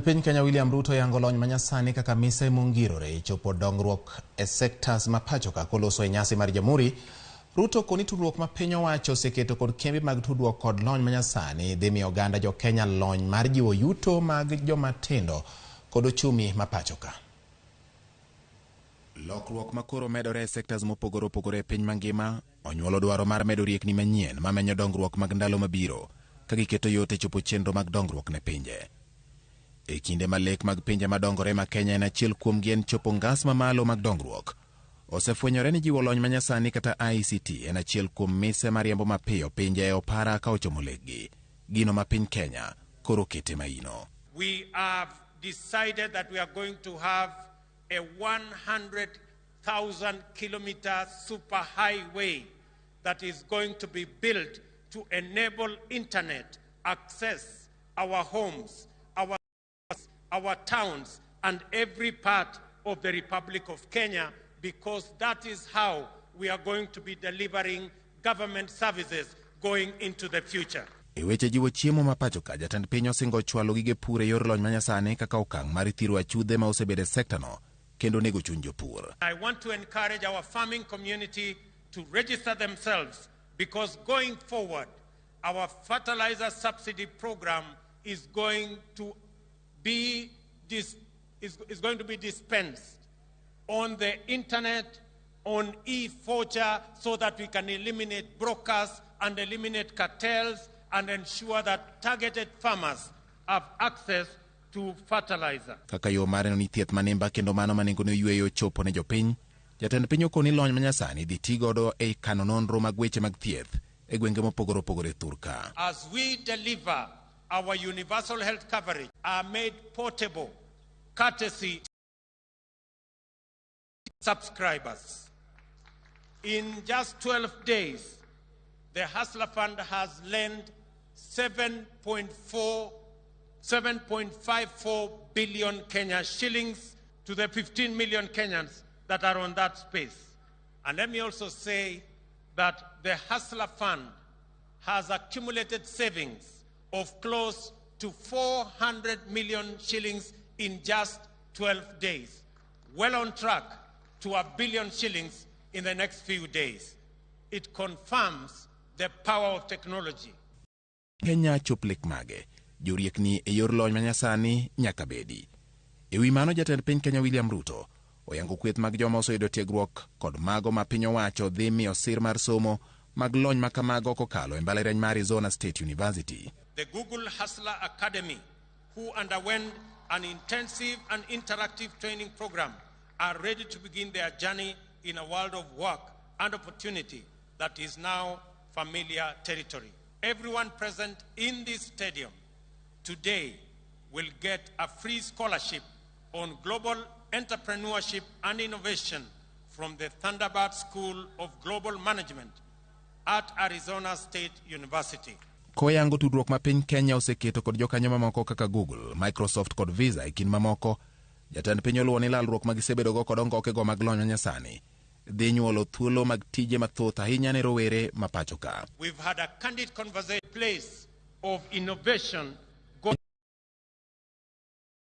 piny Kenya William Ruto yango lony manyasani kaka mise mongirore e chopo dongruok e sectors ma pacho ka koloso e nyasi mar Jamhuri. Ruto koni tudruok ma piny owacho oseketo kod kembe mag tudruok kod lony manyasani dhi miyo oganda jo Kenya lony mar jiwo yuto mag joma tindo kod ochumi ma pacho ka. Lokruok ma koro medore e sectors mopogore opogore e piny mangima onyuolo dwaro mar medo riekni manyien mamenyo dongruok mag ndalo mabiro ka giketo yot e chopo chenro mag dongruok ne pinje. E kinde ma lek mag pinje madongore ma Kenya en achiel kuomgi en chopo ngas mamalo mag dongruok, osefwenyore ni jiwo lony manyasani kata ICT en achiel kuom mise mariembo mapiyo pinje e opara ka ochomo lekgi, gino ma piny Kenya koro kete maino. We have decided that we are going to have a 100,000 kilometer superhighway that is going to be built to enable internet access our homes, our towns, and every part of the Republic of Kenya, because that is how we are going to be delivering government services going into the future. E weche jiwo chiemo ma pacho ka, jatend piny osingo chwalo gige pur e yor lony manyasani kaka okang' mar thiro achudhe ma osebedo e sekta no kendo nego chuny jopur. I want to encourage our farming community to register themselves, because going forward, our fertilizer subsidy program is going to be dispensed on the internet, on e-voucher, so that we can eliminate brokers and eliminate cartels and ensure that targeted farmers have access to fertilizer. Kaka yo mar neno ni thieth manimba kendo mano ma nengone oyweyo chopo ne jopiny, jatend piny okoni lony manyasani dhi ti godo e kano nonro mag weche mag thieth e gwenge mopogore opogore thurka. As we deliver our universal health coverage are made portable, courtesy subscribers. In just 12 days, the Hustler Fund has lent 7.4, 7.54 billion Kenya shillings to the 15 million Kenyans that are on that space. And let me also say that the Hustler Fund has accumulated savings of close to 400 million shillings in just 12 days, well on track to a billion shillings in the next few days. It confirms the power of technology. Kenya chop lek mage, joriekni e yor lony manyasani nyaka bedi. E wi mano, jatend piny Kenya William Ruto oyango kweth mag joma oseyudo tiegruok kod mago ma piny owacho dhi miyo sir mar somo mag lony ma kamago kokalo e mbalariany mar Arizona State University. The Google Hustler Academy, who underwent an intensive and interactive training program, are ready to begin their journey in a world of work and opportunity that is now familiar territory. Everyone present in this stadium today will get a free scholarship on global entrepreneurship and innovation from the Thunderbird School of Global Management at Arizona State University. Koyango tudruok ma piny Kenya oseketo kod jokanyo mamoko kaka Google, Microsoft kod Visa e kind mamoko, jatend piny oluwo ni lalruok ma gisebedogo kod ongokego mag lony manyasani dhi nyuolo thuolo mag tije mathoth ahinya ne rowere ma pacho ka. We've had a candid conversation place of innovation.